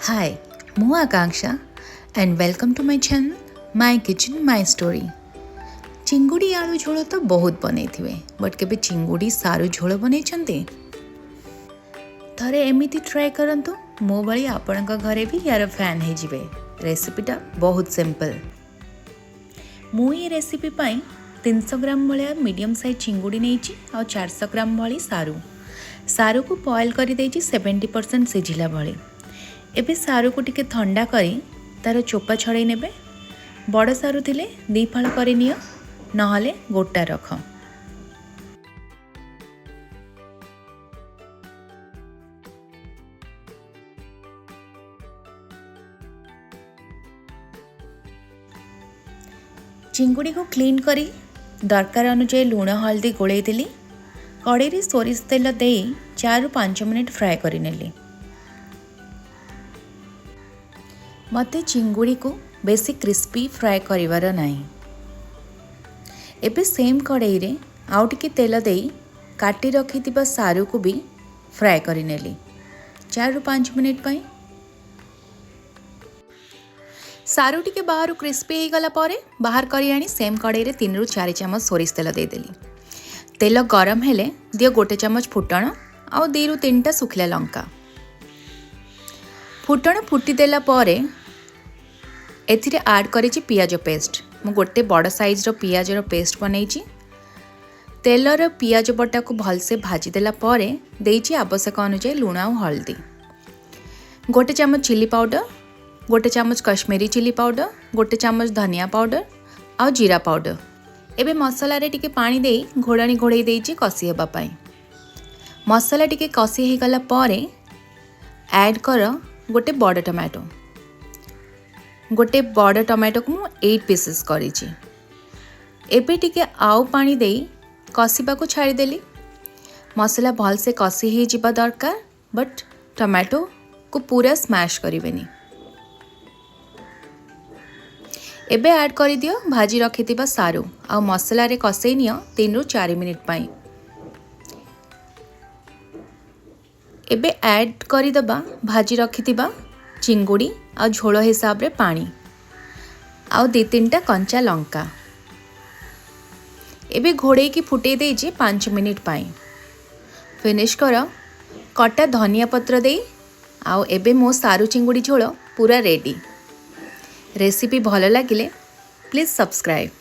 Hi, ମୁଁ ଆକାଂକ୍ଷା and welcome to my channel My Kitchen My Story। ଚିଙ୍ଗୁଡ଼ି ଆଳୁ ଝୋଳ ତ ବହୁତ ବନେଇଥିବେ, ବଟ୍ କେବେ ଚିଙ୍ଗୁଡ଼ି ସାରୁ ଝୋଳ ବନେଇଛନ୍ତି? ଥରେ ଏମିତି ଟ୍ରାଏ କରନ୍ତୁ, ମୋ ଭଳି ଆପଣଙ୍କ ଘରେ ବି ୟାର ଫ୍ୟାନ୍ ହେଇଯିବେ। ରେସିପିଟା ବହୁତ ସିମ୍ପଲ୍। ମୁଁ ଏ ରେସିପି ପାଇଁ 300 ଗ୍ରାମ ଭଳିଆ ମିଡ଼ିୟମ୍ ସାଇଜ୍ ଚିଙ୍ଗୁଡ଼ି ନେଇଛି ଆଉ 400 ଗ୍ରାମ ଭଳି ସାରୁ। ସାରୁକୁ ବଏଲ୍ କରିଦେଇଛି 70% ସିଝିଲା ଭଳି। ଏବେ ସାରୁକୁ ଟିକେ ଥଣ୍ଡା କରି ତା'ର ଚୋପା ଛଡ଼େଇ ନେବେ। ବଡ଼ ସାରୁ ଥିଲେ ଦୁଇ ଫାଳ କରିନିଅ, ନହେଲେ ଗୋଟା ରଖ। ଚିଙ୍ଗୁଡ଼ିକୁ କ୍ଲିନ୍ କରି ଦରକାର ଅନୁଯାୟୀ ଲୁଣ, ହଳଦୀ ଗୋଳେଇ ଦେଲି। କଡ଼େଇରେ ସୋରିଷ ତେଲ ଦେଇ 4ରୁ 5 ମିନିଟ୍ ଫ୍ରାଏ କରିନେଲି। ମୋତେ ଚିଙ୍ଗୁଡ଼ିକୁ ବେଶୀ କ୍ରିସ୍ପି ଫ୍ରାଏ କରିବାର ନାହିଁ। ଏବେ ସେମ୍ କଡ଼େଇରେ ଆଉ ଟିକେ ତେଲ ଦେଇ କାଟି ରଖିଥିବା ସାରୁକୁ ବି ଫ୍ରାଏ କରିନେଲି 4ରୁ 5 ମିନିଟ୍ ପାଇଁ। ସାରୁ ଟିକେ ବାହାରୁ କ୍ରିସ୍ପି ହେଇଗଲା ପରେ ବାହାର କରି ଆଣି ସେମ୍ କଡ଼େଇରେ 3ରୁ 4 ଚାମଚ ସୋରିଷ ତେଲ ଦେଇଦେଲି। ତେଲ ଗରମ ହେଲେ ଦିଅ 1 ଚାମଚ ଫୁଟଣ ଆଉ 2ରୁ 3ଟା ଶୁଖିଲା ଲଙ୍କା। ଫୁଟଣ ଫୁଟିଦେଲା ପରେ ଏଥିରେ ଆଡ଼୍ କରିଛି ପିଆଜ ପେଷ୍ଟ। ମୁଁ ଗୋଟେ ବଡ଼ ସାଇଜ୍ର ପିଆଜର ପେଷ୍ଟ ବନେଇଛି। ତେଲର ପିଆଜ ବଟାକୁ ଭଲସେ ଭାଜିଦେଲା ପରେ ଦେଇଛି ଆବଶ୍ୟକ ଅନୁଯାୟୀ ଲୁଣ ଆଉ ହଳଦୀ, 1 ଚାମଚ ଚିଲି ପାଉଡ଼ର, 1 ଚାମଚ କାଶ୍ମୀରୀ ଚିଲି ପାଉଡ଼ର, 1 ଚାମଚ ଧନିଆ ପାଉଡ଼ର ଆଉ ଜିରା ପାଉଡ଼ର। ଏବେ ମସଲାରେ ଟିକେ ପାଣି ଦେଇ ଘୋଡ଼ଣୀ ଘୋଡ଼େଇ ଦେଇଛି କଷି ହେବା ପାଇଁ। ମସଲା ଟିକେ କଷି ହେଇଗଲା ପରେ ଆଡ଼୍ କର ଗୋଟେ ବଡ଼ ଟମାଟୋ। ଗୋଟେ ବଡ଼ ଟମାଟୋକୁ ମୁଁ 8 ପିସେସ୍ କରିଛି। ଏବେ ଟିକେ ଆଉ ପାଣି ଦେଇ କଷିବାକୁ ଛାଡ଼ିଦେଲି। ମସଲା ଭଲସେ କଷି ହେଇଯିବା ଦରକାର, ବଟ୍ ଟମାଟୋକୁ ପୁରା ସ୍ମାଶ୍ କରିବେନି। ଏବେ ଆଡ଼୍ କରିଦିଅ ଭାଜି ରଖିଥିବା ସାରୁ ଆଉ ମସଲାରେ କଷେଇ ନିଅ 3ରୁ 4 ମିନିଟ୍ ପାଇଁ। ଏବେ ଆଡ଼୍ କରିଦେବା ଭାଜି ରଖିଥିବା ଚିଙ୍ଗୁଡ଼ି ଆଉ ଝୋଳ ହିସାବରେ ପାଣି ଆଉ 2-3ଟା କଞ୍ଚା ଲଙ୍କା। ଏବେ ଘୋଡ଼େଇକି ଫୁଟେଇ ଦେଇଛି 5 ମିନିଟ୍ ପାଇଁ। ଫିନିଶ୍ କର କଟା ଧନିଆ ପତ୍ର ଦେଇ। ଆଉ ଏବେ ମୋ ସାରୁ ଚିଙ୍ଗୁଡ଼ି ଝୋଳ ପୁରା ରେଡ଼ି। ରେସିପି ଭଲ ଲାଗିଲେ ପ୍ଲିଜ୍ ସବସ୍କ୍ରାଇବ୍।